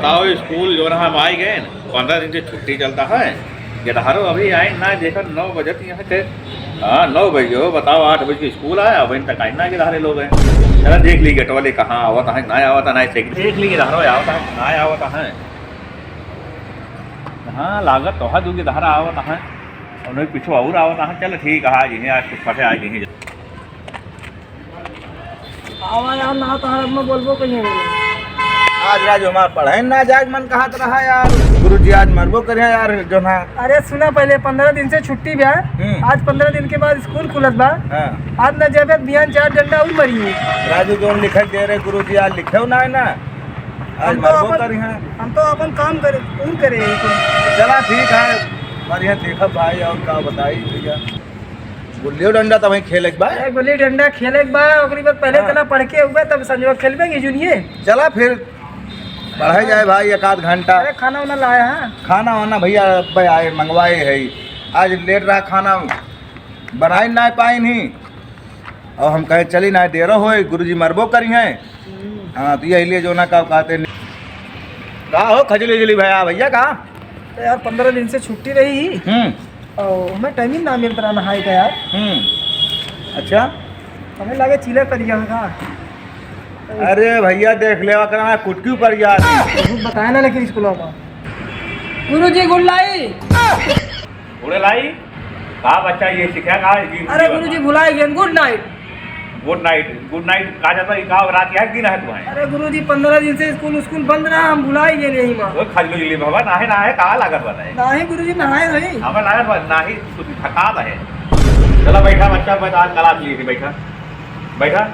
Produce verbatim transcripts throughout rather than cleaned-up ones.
आओ, स्कूल जो ना हम आइ गए, पन्द्रह दिन से छुट्टी चलता है। गिरहरो अभी आए ना, देखा नौ बजे तो यहाँ के, हाँ, नौ बजे हो, बताओ, आठ बजे के स्कूल आया, अभी तक आए ना गिरहरे लोग हैं। चला देख ली गेट वाले कहाँ आवत है, ना आवत है, ना देख ली गिरहरो आवत है, ना आवत है। हाँ, लागत तो है, दू गिरहरा आवत है, उन्हें पीछे और आवत है। चल ठीक है, आज यहीं, आज कुछ पढ़े, आज यहीं। आवा यार, ना तोहरा में बोलबो कहीं। आज राजू हमार पढ़े ना जाए मन कहत रहा यार। गुरुजी आज मरबो करे यार जो ना। अरे सुना, पहले पन्द्रह दिन से छुट्टी बा। हम्म। आज पन्द्रह दिन के बाद स्कूल खुलत बा। हाँ। आज ना जेबे, बिहान चार डंडा और मरी। राजू जोन लिखे दे रहे गुरुजी, आज लिखे ना है ना। आज हम तो मरबो अपन, करी हैं। हम तो अपन काम करे, पूर करे ही तो। चला ठीक है, बढ़िया देखब भाई, और का बताई भैया। गुल्ली डंडा तो वहीं खेले के बा। अरे गुल्ली डंडा खेले के बा, ओकरी बाद पहले हाँ। चला पढ़ के हुआ, तब संजवा खेलबे की जुनिए। चला फिर पढ़े जाए भाई एक आध घंटा। अरे खाना वाना लाया है? खाना वाना भैया अब आए, मंगवाए है। आज लेट रहा, खाना बनाए ना पाए नहीं। और हम कहे चली ना, देरो होए, गुरुजी मरबो करी हैं। हम्म। हाँ, तो यही लिए जो ना का कहते हैं। का हो खजली उजली भैया, भैया का? तो यार, पन्द्रह दिन से छुट्टी रही ही। हम्म। और हमें टाइम ही ना मिलत रहा नहाए का यार। हम्म। अच्छा। हमें लगे चिले पर गया था। अरे भैया, देख लेवा करा, कुटकी ऊपर गया। कुछ बताया ना, लेकिन स्कूल में। गुरुजी गुड नाइट। गुड नाइट? का बच्चा ये सीखा का है कि अरे गुरुजी, भुलाए गए, गुड नाइट। गुड नाइट, गुड नाइट का जाता है, का रात या दिन है तुम्हारे? अरे गुरुजी, पन्द्रह दिन से स्कूल, स्कूल बंद रहा, हम भुलाए गए नहीं माँ। वो खजलू जिली बाबा, नाहे, नाहे, का लागत बताए? नाहे गुरुजी, नहाए रही। हमें लागत बा, नाही, कुछ थकात है। चला बैठा बच्चा, बस आज क्लास लिए थी, बैठा, बैठा।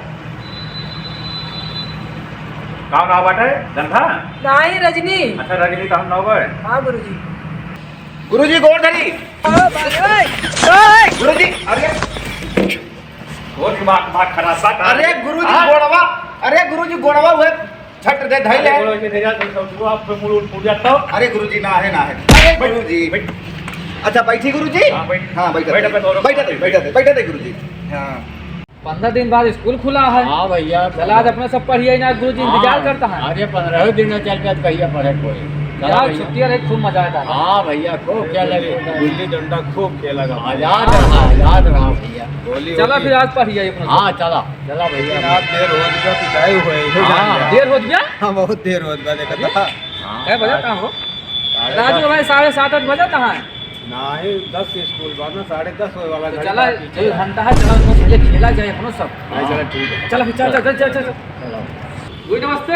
का नाम बाटे? गंधा? नाही, रजनी। अच्छा, रजनी तो हम नाव है। हाँ गुरुजी। गुरुजी, गोड़ धरी। ओ भाई, ओए, ओए। गुरुजी, अरे, वो दिमाग, दिमाग खराब बा, अरे गुरुजी, हाँ? गोड़वा, अरे गुरुजी, गोड़वा हुए, छट दे, धई ले। अरे, गोड़वा के धैर्य से सब शुरू, आप पे मूड़ उठ, उठ जाता हो। अरे गुरुजी, ना है, ना है। अरे बैठ, गुरुजी। बैठ। अच्छा, बैठी गुरुजी। हाँ, बैठ। हाँ, बैठा बैठ, दे। बैठ, बैठ, बैठ। बैठा दे, बैठा दे गुरुजी। हाँ। पन्द्रह दिन बाद स्कूल खुला है। हाँ भैया, चला, आज अपना सब पढ़िए ना, गुरुजी इंतजार हाँ, करता है। अरे, पन्द्रह दिन में चल के कहिया पढ़े कोई। चला यार, भैया। छुट्टियाँ रही, खूब मजा आता है। हाँ भैया, खूब खेला गुल्ली। गुल्ली डंडा खूब खेला गा। आजाद रहा, आजाद रहा भैया। होली, चला होली। फिर आज पढ़िए अपना। हाँ, चला। चला भैया। लेकिन आज देर हो गया, पिटाई हुई है, हाँ। जान गया। देर हो गया? हाँ, बहुत देर हो गया, देखा अरे? था। हाँ। कै बजे का हो? साढ़े राजू दस। भाई, साढ़े सात, आठ बजे कहाँ है? नाही, दस के स्कूल बा ना, साढ़े दस होए वाला तो घड़ी चला, बाकी दो है। घंटा है, चला, उसमें पहले खेला जाए अपनो सब। हाँ, चला, ठीक है। चला, फिर चल, चल, चल, चल, चल। चलो। गुरुजी, नमस्ते।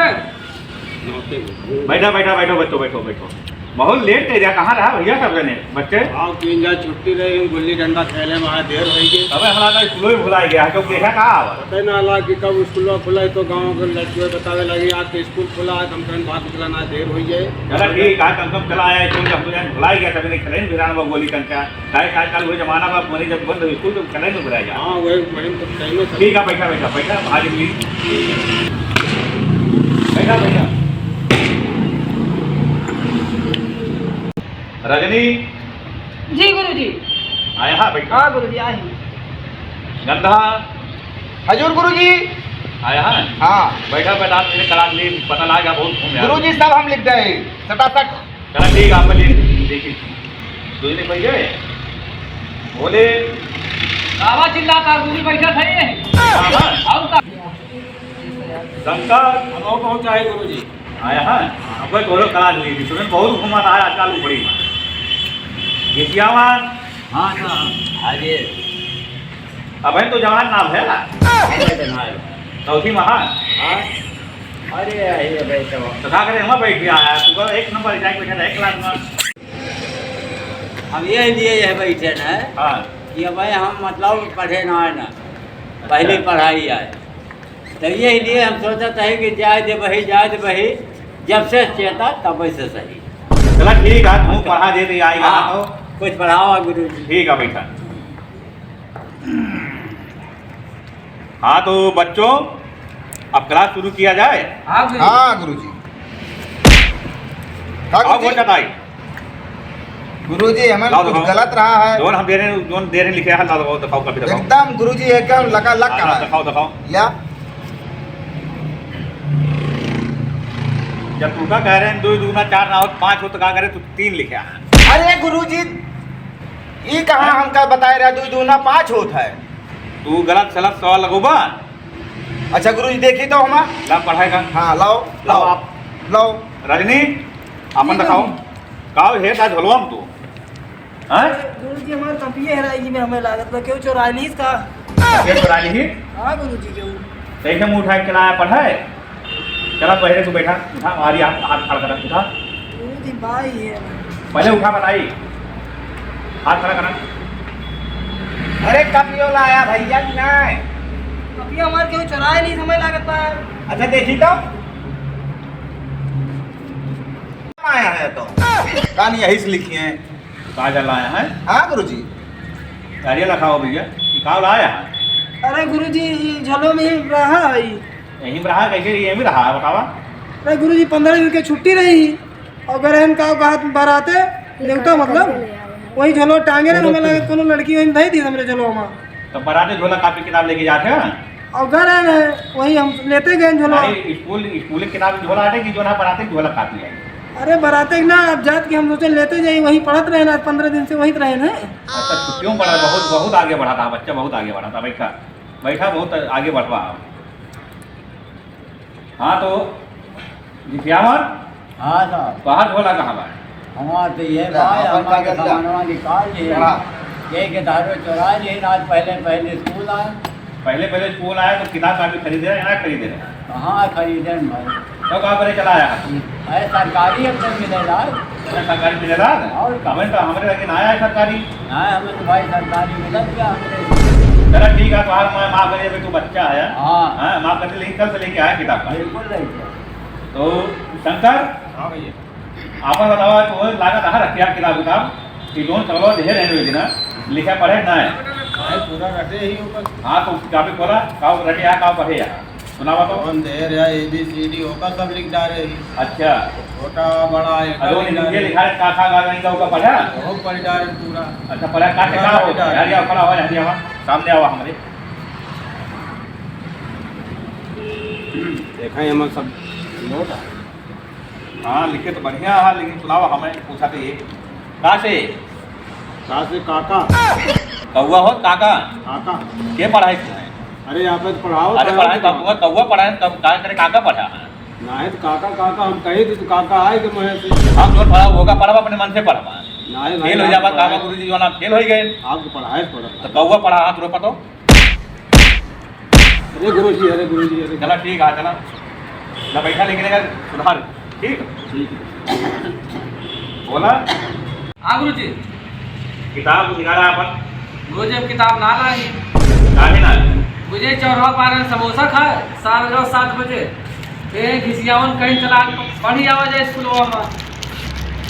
नमस्ते। बैठा, बैठा, बैठो, बच्चों, बैठो, बैठो। बहुत लेट थे जा, कहाँ रहा भैया सब जने, बच्चे? हाँ, तीन जन छुट्टी रही, गुल्ली डंडा खेले में देर हो गई। अबे, हमारा तो स्कूल ही भुला गया, क्यों देखा कहाँ आवा? पता ही ना लगा कि कब स्कूल खुला है, तो गाँव के लड़के बतावे लगे, आज तो स्कूल खुला है, हम कहें बात निकला ना, देर हो गई है। चला ठीक है, कम से कम चला आया, क्यों जब मुझे भुला गया, तभी नहीं खेले, भिरान वो गोली कंचा। काहे, काहे, काल वही जमाना बा, मने जब बंद हो, स्कूल तो चले न बुलाया जा। हाँ, वही, वही तो कहने से। ठीक है, बैठा, बैठा, बैठा, भाग ली। बैठा, बैठा। रजनी। जी, गुरुजी। आया है, बैठा। हाँ, गुरुजी, आई। गंधा। हजूर, गुरुजी। आया है? हाँ। बैठा, बैठा, मेरे क्लास में पता लगा, बहुत घूम यार। गुरुजी, सब हम लिख दे, सटासट। चला ठीक, आप बजे देखी। दो दिन पहिले बोले। बाबा चिल्लाता, गुरु बैठा था ये। बाबा। और का? शंकर। हम और पहुंच आए गुरुजी। आया है? अब कोई घोड़ो करा ली थी, तुरंत बहुत घुमा रहा है आजकल ऊपरी में। घिसियावान। हाँ, हाँ, हाँ। अबे तो जवान नाम है ना। चौथी महान। हाँ। अरे, अरे, भाई, तो तो का करे, वहाँ बैठ गया है, तू कह, एक नंबर जाके बैठा था, एक क्लास में। हम ये लिए यह बैठे न हाँ। कि अब हम, मतलब, पढ़े ना है ना, पहले अच्छा। पढ़ाई आए, तो ये लिए हम सोचत है कि जाए दे बही, जाए दे बही, जब से चेता तब से सही। चला ठीक है, तुम पढ़ा दे दे, आएगा हाँ, ना तो। कुछ पढ़ाओ गुरु जी। ठीक है, बैठा। हाँ, तो बच्चों, अब क्लास शुरू किया जाए। हाँ, गुरुजी। हाँ, गुरुजी। का आओ, गुरुजी? बोल बताई। गुरुजी, हमें लाओ, कुछ दिखाओ। गलत रहा है। जोन हम दे रहे हैं, जोन दे रहे हैं, लिखे हैं, लाओ, दिखाओ, कॉपी दिखाओ। एकदम गुरुजी, एकदम लगा लग हाँ, कहा है। दिखाओ, दिखाओ। या? जब तू का कह रहे हैं, दो दूना चार ना होत, पाँच होत, का करे, तू तीन लिखे हैं। अरे गुरुजी, ई कहाँ हमका बताए रहा, दो दूना पाँच होत है? तू गलत सलत सवाल लगोबा। अच्छा गुरुजी, देखी तो हमा। ला पढ़ाई का। हाँ, लाओ, लाओ, लाओ। आप। लाओ। रजनी, आपन ये दिखाओ। देखो। काव है ता झोलवा में तू? हाँ? गुरुजी, हमार कॉपिये हेराई गई, हमें लागत बा, केहू चोराइ लीस का? केहू चोराइ लीस? हाँ गुरुजी, केहू। तो ऐसे मुँह उठा के चला आया पढ़े? चला पहले तू बैठा, उठा, हमारी हाथ, हाथ खड़ा कर, उठा। गुरुजी, भाई है। पहले उठा बताई, हाथ खड़ा करा। अरे कॉपियो लाया भैया कि नहीं? कॉपिया हमार केहू चोराइ लीस, हमें लागत बा। अच्छा देखी तो। आया है तो। कहानी यही से लिखी है। का जला आया है? हाँ गुरुजी। गाड़िया लखाओ भैया, ये का लाया है? अरे गुरुजी, ये झोलो में रहा है। यहीं में रहा, कैसे यहीं में रहा है, बतावा? अरे गुरुजी, पन्द्रह दिन के छुट्टी रही और गरहन का बात बराते देवता मतलब वही झोलो टांगे रहे, हमें लगे कोनो लड़की वहीं धई दी हमरे झोलो में। तो बराते झोला कापी किताब लेके जाते हैं? और घर आए रहे, वही हम लेते गए झोला। नहीं, स्कूल, स्कूल के किताब झोला आटे कि जो ना बराते झोला कापी है? अरे बराते ना, अब जात के हम सोचे लेते जाई, वहीं पढ़त रहे ना, पन्द्रह दिन से वहीं रहे ना। अच्छा, छुट्टियों में पढ़ा, बहुत, बहुत आगे बढ़ा था बच्चा, बहुत आगे बढ़ा था। बैठा, बैठा, बहुत आगे बढ़वा आप। हाँ तो जितियावर? हाँ साहब। बाहर झोला कहाँ बा? हमार तो ये ला, भाई, अपन हमार का के करता? सामानवा निकाल लिए। हाँ। ये के दारू चोरा लिए, आज पहले, पहले स्कूल आए। पहले, पहले स्कूल आए तो किताब कापी खरीदे रहे, ना खरीदे रहे? कहाँ खरीदे हैं भाई? तो कहाँ पर चला आया? अरे सरकारी अब तो मिलेला। अच्छा, सरकारी मिलेला? और का? हमें तो, हमरे लगे ना आया है सरकारी। ना, हमें तो भाई सरकारी मिलत क्या हमरे? चला ठीक है, तुम्हारा मैं माफ करिए, अभी तू बच्चा है। हाँ। हाँ, माफ कर दे, लेकिन कल से लेके आया किताब का। बिल्कुल लेके आया। तो शंकर, हाँ भैया। आपन बतावा, तो वही लागत है रखिया किताब किताब, कि जौन सगवा देहे रहे हुए ना, लिखा पढ़े ना है। भाई, पूरा रटे ही ऊपर। हाँ, तो कापी खोला, काव रटे यहाँ, काव पढ़े यहाँ। सुनावा तो। कौन देहे रहा, A B C D, ओका सब लिख डारे ही। अच्छा। छोटा, बड़ा, एका अरे, वो लिख डारे। लिखा है, का, खा, गा, गा, इनका ओका पढ़ा? बहुत पढ़ डारे पूरा। अच्छा, पढ़ा, का, पूरा का हो? पढ़ डारे। हरिया, खड़ा हो, हरिया, सामने आवा हमरे। देखा, ये हमार सब नोट है। हाँ, लिखे तो बढ़िया है, लेकिन सुनावा, हमें पूछा तो ये। का से? का से काका? कौआ हो काका? काका। के पढ़ाई तू है? अरे, आप तो पढ़ाओ, अरे, पढ़ाओ पढ़ाई तो। कौआ, कौआ पढ़ाई, कब, का करे, काका पढ़ा है? नहीं तो काका, काका, हम कहे थे तो काका आए के मुँह से। हम तो पढ़ा होगा, पढ़वा अपने मन से पढ़वा। नहीं भाई, फेल हो आप जावा, पढ़ाए। काका गुरुजी जो ना फेल हो गए। आपको पढ़ाए, पढ़ा। तो कौआ पढ़ा, हाथ रोपा तो। अरे गुरुजी, अरे गुरुजी, अरे। चला ठीक है, चला। ना बैठा लेकिन अगर सुधार, ठीक? ठीक है। बोला। हाँ गुरुजी। किताब निकाला अपन। गुरुजी, हम किताब ना लाई। काहे ना? गुरुजी, चौराहा पर समोसा खाए, शाम को सात बजे। ए, घिसियावन कहीं चला, पढ़ी आवा जाए स्कूलवा में।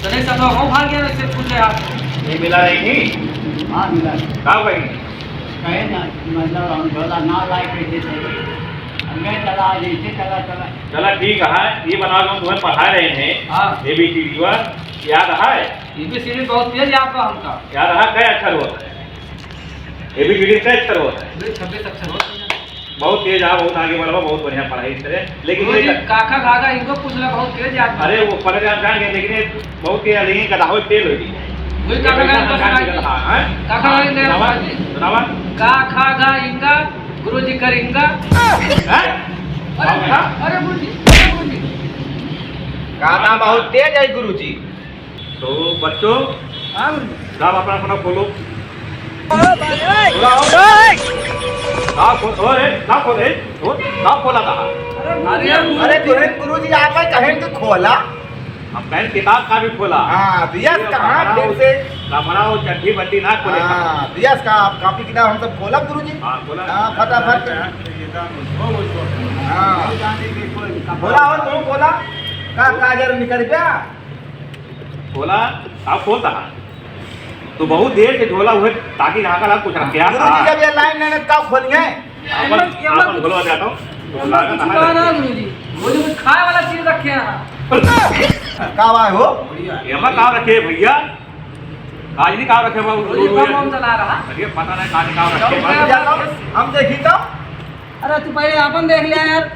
चले सब हो भाग गया, से पूछे आप। ये मिला नहीं थी? हाँ, मिला। का भाई? कहे ना, मतलब, हम झोला ना लाए, कैसे चली? हम कहे, "चला, आज ऐसे चला, चला।" चला, ठीक है, ये बता दो, तुम्हें पढ़ा रहे हैं, हाँ। A B C D हुआ, याद है? A B C D बहुत तेज याद बा हमका। याद है, कै अक्षर होता है? A B C D कै अक्षर होता है? छब्बीस अक्षर होता है। बहुत तेज, हाँ, बहुत आगे बढ़वा, बहुत बढ़िया पढ़ाई करे। लेकिन गुरुजी, ये काका, गागा, इनको पूछना बहुत तेज याद बा। अरे, वो पढ़े जान, जान गए, लेकिन ये बहुत तेज, लेकिन गधा हो, फेल हो गई। वही काका, गागा, हाँ, हाँ, हाँ। काका, गागा, सुनावा, सुनावा। का, खा, गा, इंगा, गुरुजी करिंगा। हैं? अरे, हाँ, हाँ। अरे गुरुजी, अरे गुरुजी। गाना बहुत तेज है गुरुजी। तो बच्चों, हाँ गुरुजी। सब अपना अपना खोलो। ओ भाई, ओए। खोला हो। ओए। ना खोल, ओए, ना खोल, ए, खोल, ना खोला था। अरे अरे गुरुजी। अरे गुरुजी, आप कहें कि खोला? हम कहें किताब का भी खोला। हाँ, दिया ये कहाँ कपड़ा फिर और, से? कपड़ा और चड्ढी बड्ढी ना खोले। हाँ, दिया का आप कॉपी किताब हम सब खोलब गुरुजी? हाँ, खोला। हाँ, फटाफट। हाँ। खोला हो, तू खोला। का, का जर निकल गया? खोला, का खोलता है? तो बहुत देर से झोला हुए, ताकि यहाँ का कुछ रखे आप। गुरुजी, जब ये लाइन लेने का खोलिए, अपन, एमन, एमन अपन कुछ, खोलवा देता हूँ। एमन कुछ बा ना गुरुजी, वो जो कुछ खाए वाला चीज रखे हैं। का बा हो? एमन का रखे भैया? आज नहीं का रखे बा? गुरुजी, वो बम, बम चला रहा। अरे पता नहीं का, का रखे बा। हम देखी तो। अरे तू पहले अपन देख लिया यार।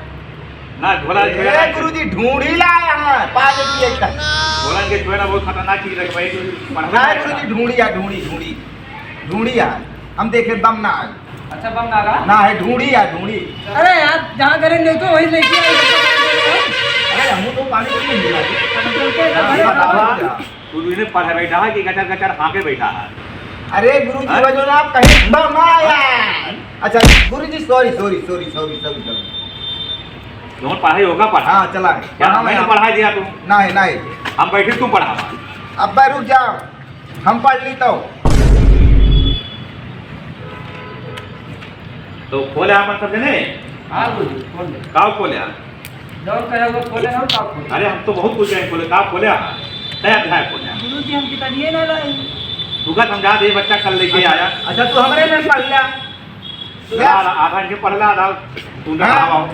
ना, झोला ए, झोला ना। गुरुजी, ढूंढी लाए हैं, पानी पिए का। झोला के झोला बहुत खतरनाक चीज रखे भाई, तू पढ़ना नहीं, पड़ेगा। गुरुजी, ढूंढी आ, ढूंढी, ढूंढी, ढूंढी आ। हम देखे दम ना आए। अच्छा, बम ना रहा? ना है, ढूंढी आ, ढूंढी। अरे यार, जहाँ करे नहीं तो वही लेके आए। अरे, हम तो पानी पी नहीं रहे। हम तो क्या हाँ, कर रहे हैं? बताओ, बताओ। तू इन्हें पढ़े बैठा है कि गचर गचर हाँके बैठा है? अरे गुरुजी, हैं? वो जो ना आप कहीं बम आया। अच्छा गुरुजी, sorry, sorry, sorry। जौन पढ़ाई होगा पढ़ा। हाँ, चला। क्या पढ़ा मैंने यार। पढ़ा दिया तू? नहीं, नहीं। हम बैठे, तू पढ़ा। अब भाई रुक जाओ, हम पढ़ ली तो। तो खोले अपन सब जने? हाँ गुरुजी, खोल दे। का खोले? जौन कहे वो खोले, हम का खोले? अरे, हम तो बहुत कुछ है खोले, का खोले? हाँ, तय अध्याय खोले। गुरुजी, हम किताबिये ना लाई। तू का समझा दे, बच्चा कल लेके आया। अच्छा, तू हमरे में पढ़ लिया। ले। आ-, आधा इनके पढ़ ले, आधा तू हाँ। पढ़ावा।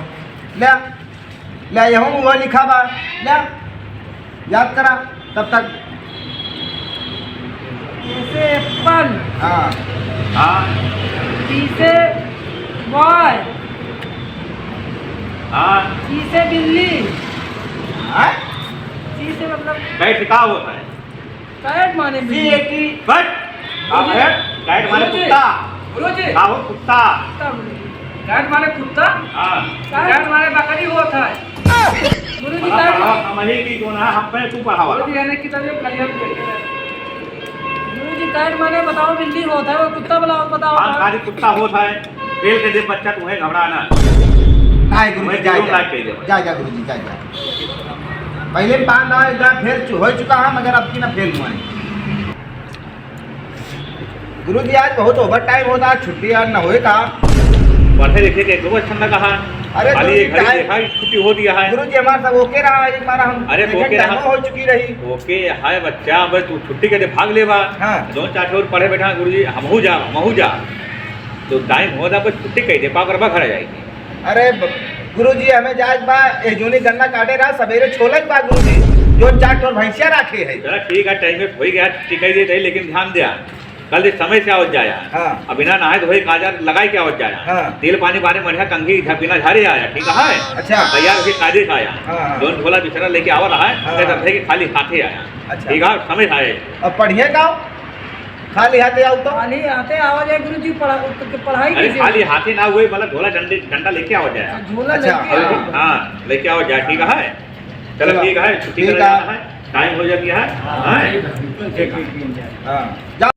ले, ले, यहूँ वो लिखा बा। ले, याद करा तब तक। A से apple। हाँ। हाँ। B से boy। हाँ। C से बिल्ली। हाँ? C से मतलब cat का होता है? Cat माने सी बिल्ली। एक ही। बट। का है? Cat माने गुरुजी। कुत्ता। गुरुजी। का हो कुत्ता? कुत्ता बोले। Cat माने कुत्ता? हाँ। Cat माने बकरी होत है। गुरुजी, मतलब, cat पढ़ावा, हम ही की कौन है, हम पे तू पढ़ावा। गुरुजी, यानी कि तब ये करियर पे। गुरुजी, cat माने बताओ बिल्ली होत है, वो कुत्ता बोला, बताओ। हाँ, खाली कुत्ता होत है। फेल के दे बच्चा, तुम्हें घबराना। नहीं गुरुजी, तुम्हें जा, गुरु जा। लाग के दे। जा, जा गुरुजी, जा, जा। पहले भी बांध रहा है, एक बार फेल चु-, हो चुका है, मगर अब की ना फेल हुआ है। गुरुजी, आज बहुत overtime होता है, छुट्टी आज ना होए का? पढ़े लिखे के एको अच्छा ना कहा। अरे खाली गुरुजी, एक घड़ी time देखा कि छुट्टी हो दिया है। गुरुजी, हमारा सब OK रहा, एक बार हम अरे, देखे, OK रहा। Time हो चुकी रही। OK है बच्चा, अब तू छुट्टी के दे भाग लेवा। हाँ। जौन चार ठो पढ़े बैठा, गुरुजी, हमहू जा, हमहू जा। तो time होता, बस छुट्टी कह दे, पाकर बा घर आ जाएगी। अरे ब-, गुरुजी, हमें जाए के बा, ए जोनी गन्ना काटे रहा, सवेरे छोले के बा गुरुजी, जौन चार ठो भैंसिया राखे है। चला ठीक है, time में हो ही गया, छुट्टी कह देते हैं, लेकिन ध्यान दिया, कल से समय से आवत जाया। हाँ। अब बिना नहाए धोए काजर लगाए के आवत जाया। हाँ। तेल पानी बारे मढ़िया कंघी झ-, बिना झारे आया, ठीक है? अच्छा। तैयार होके कायदे से आया। हाँ, हाँ। जौन झोला बिछरा लेके आवा रहा है, हाँ, कहता हाँ। है कि खाली हाथे आया। अच्छा। ठीक है, समय से आया। अब पढ़िए का? खाली हाथे आऊ तो? खाली हाथे आवा जाए गुरुजी, पढ़ा-, तो के पढ़ाई अरे कैसे खाली होई? हाथे ना हुए, मतलब झोला डंडे, डंडा लेके आवा जाए। अच्छा, झोला अच्छा, लेके हाँ। आवा। हाँ, लेके आवा जाए, ठीक है? चलो चलो, ठीक है, छुट्टी ठीक करा है। जाना है, time हो जा गया है। हाँ, हाँ। ठीक है। हाँ, जा।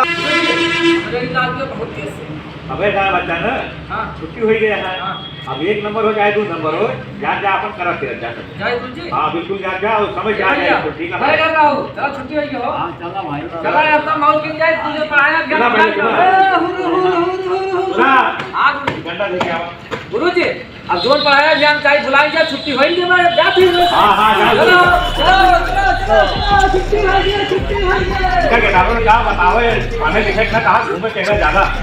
अरे, इलाज में बहुत तेज से। अबे साला बच्चा ना, हाँ। छुट्टी हो गया है। हाँ। अब एक नंबर हो चाहे दो नंबर हो, जा, जा अपन करत फिरत जा सकते। जय गुरु जी। हाँ, बिल्कुल जा, जा, और समय से आ जाए, भैया, तो ठीक है। भैया, जाओ, चलो छुट्टी हो गई हो। हाँ, चला भाई। चला, अब तो मौज की जाए, तुझे पढ़ाया, चला भाई, चला। ए, हुरु, हुरु, हुरु, हुरु, हुरु। सुना। हाँ, गुरु जी। डंडा लेके आओ। गुरु जी, अब जोन पढ़ाया, ज्ञान चाहे भुलाई जा, छुट्टी होई के बाद जा फिर। हाँ, हाँ, जा। चलो, चलो, चलो, चलो, चलो, छुट्टी हो गई, छुट्टी हो गई। क्या कहता है, क्या बतावे, पढ़े लिखे ना कहाँ घूमे के ज्यादा।